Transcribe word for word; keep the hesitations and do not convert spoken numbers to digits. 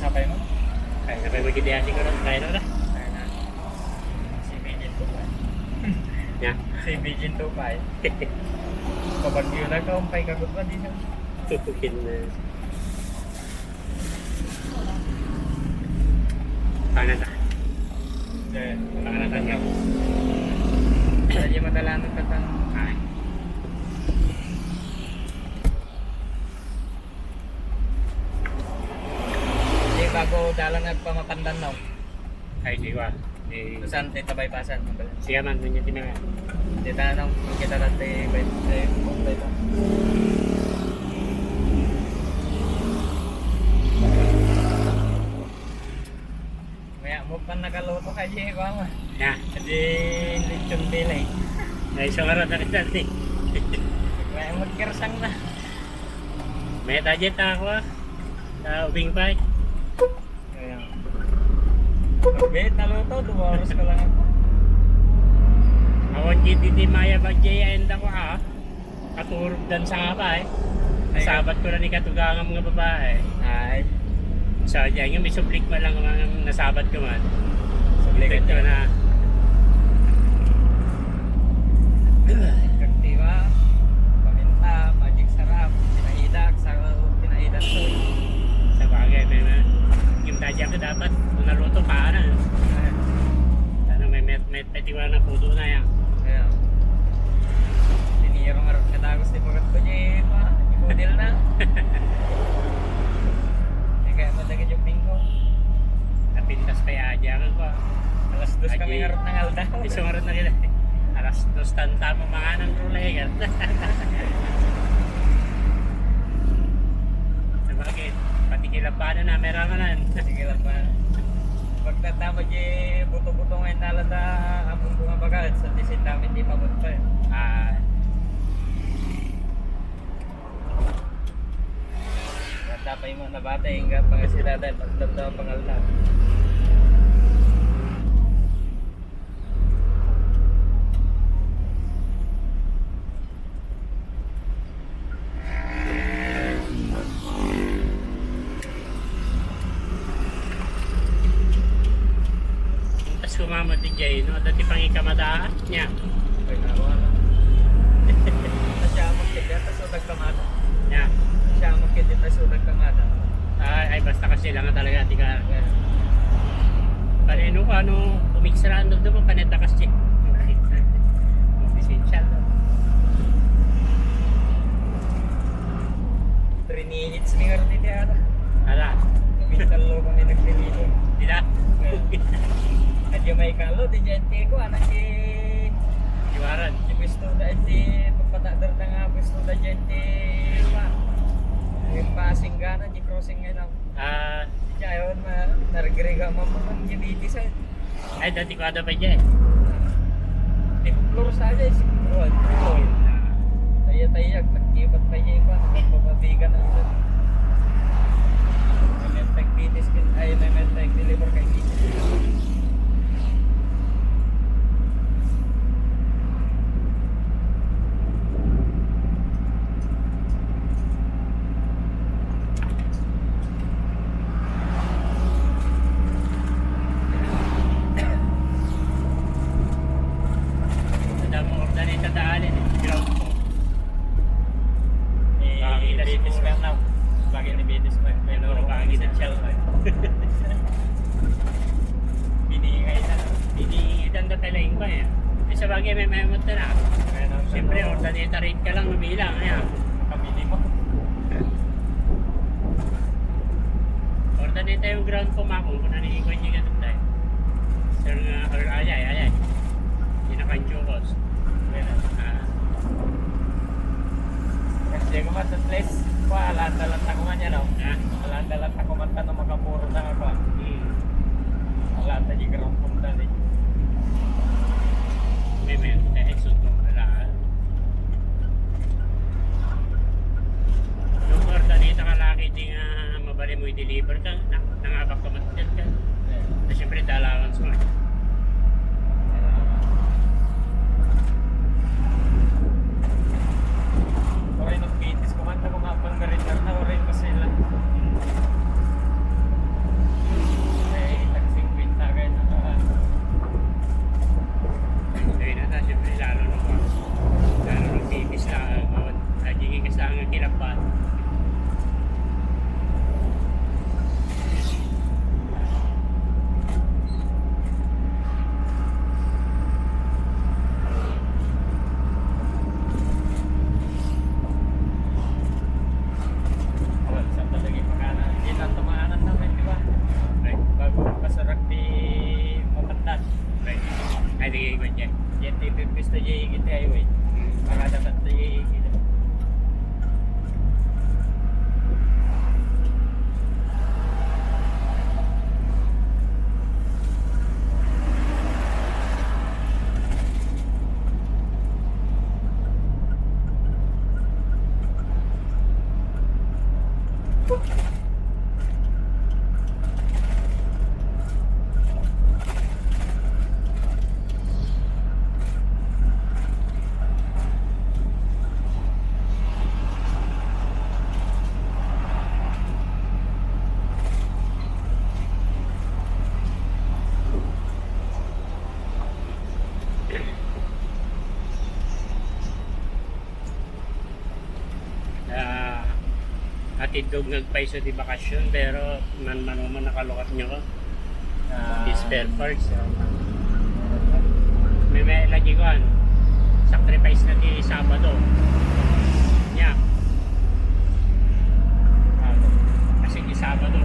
Sapay mo? Ay, sapay mo, gidi, asing ko lang. Kaya na, wala. Kaya na. Si Virgin to pa. Ya. Si Virgin to pa, eh. Pabagyo na ka, umpay ka, gud pa, di na. Tutukin na. Pangan ta. Eh, pangan ta niya. Sa dia madalanan ka tan. Ay. Di bago dalan ag pamapandan, no? Ay, di ba? Eh, saan tayo tabaybasan? Siya man, nung yung tinanong. Di tayo, nung kita lang tayo, bay-, bay-, bay-, bay-, Maya mo pa nakaluto ka, Jay, ba mo? Ya. Di lechon bilay. Ay, sa oras na kita, eh. Maya mo kirsang na. May budget ako, ah. Sa wing pie. Ayan. Pag-bet na luto, dua oras ka lang ako. Awan di, di, di maya ba, Jay, ay, enda ko, ah. Katurog dan saba, eh. Ay, sabat ko na ni katugangan mga babae. Ay. So, yan, yung may sublik man lang, mga nasabat ko man. Sublik. Ito ka na. Kaktiwa, paminta, Magic Sarap, pinaidak, sa pinaidak to. Sa bagay, may, may, yung dadya ko dapat, kung naluto, parang, ano, may met, met, petiwa na puto na yan. Kaya, tinirong arap ka dagos di pagat ko niya, eh, pa, model na. Eh, kaya madagad yung pingko. Napintas pa ya, diyan ko. Alas dos kami ngarot ng aldaw. Isumarot na kita. Alas dos tan tamo manganan rulay, kan? Sabagay, pati kilabanan na, meron ka nan. Pati kilabanan. Pagtatama di buto-buto ngay nalata, among bunga baga, sa disin dami di mabot pa, eh. Ah. Natapay mo, nabatay, inga, pangasilatan, pagdamdam, pangalta. Tas kumama ti Jay, no? Dati pang ikamadaat niya. Ay, nawa na. Tasya mo kaya, tas udag kamada. Ya. Tasya mo kaya, tas udag kamada. Ay, ay, basta kasi lang talaga, di ka. Yeah. Pare, no, ano, umiksara, ano, doon, paneta kasi. Essential. Three minutes ni Arnie ni Ara. Ala. Minsan lo kami nagpilito. Dila? Adya may kalo, di dyan ti ko, anak si Iwaran. Si Pisto da, si Pagpatadar na nga, Pisto da dyan ti, pa. Yung passing gana, di crossing ngayon ako. Ah. Di dyan, ayun, na, narigriga mo, mga diabetes, eh. Ay, dati ko ada pa dyan. Di ko floor sa aja, eh, siguro, ah, floor. Taya-taya, nagkibat pa dyan pa, nagpapabigan ang ulo. May tag-bitis kin-, ay, may, may tag-deliver kay bitis. Ang dami order nito daan, eh. Ground po. Eh, ah, Betis siguro. Bagay ni Betis pa. Pero bagay sa Chelsea. Binigay na. Binigay na talaga yung ba, eh. Eh, sa bagay, may, may, may, na. Siyempre, order nito, rate ka lang, mabilang, ayan. Kami ni mo. Orda ni tayo ground po, Mako, kung ano yung kanya ganun tayo. Sir, nga, or, ayay, ayay. Pinakanchukos. Ah. Kasi ko man, at least, pa, alanda-landa ko man yan, oh. Ha? Alanda-landa ko man, tanong makapuro na nga pa. Hmm. Alanda di ground po, dali. May, may, may, exot mo, wala, ah. Yung order nito ka laki, di nga mabali mo i-deliver ka, na, nangabak ka matagad ka. Na siyempre, dalawang smart. Oray nagpitis ko man, ako nga pang na rin na, oray pa sila. Basta J A K T highway. Makadapat na J A K T. Ah, atid ko ngeg pay so di bakasyon, pero man, man, man, nakalukat nyo ko. Ah, di spare parts, ah. May, may lagi ko, an, sacrifice na di Sabado. Nia. Ah, kasi di Sabado,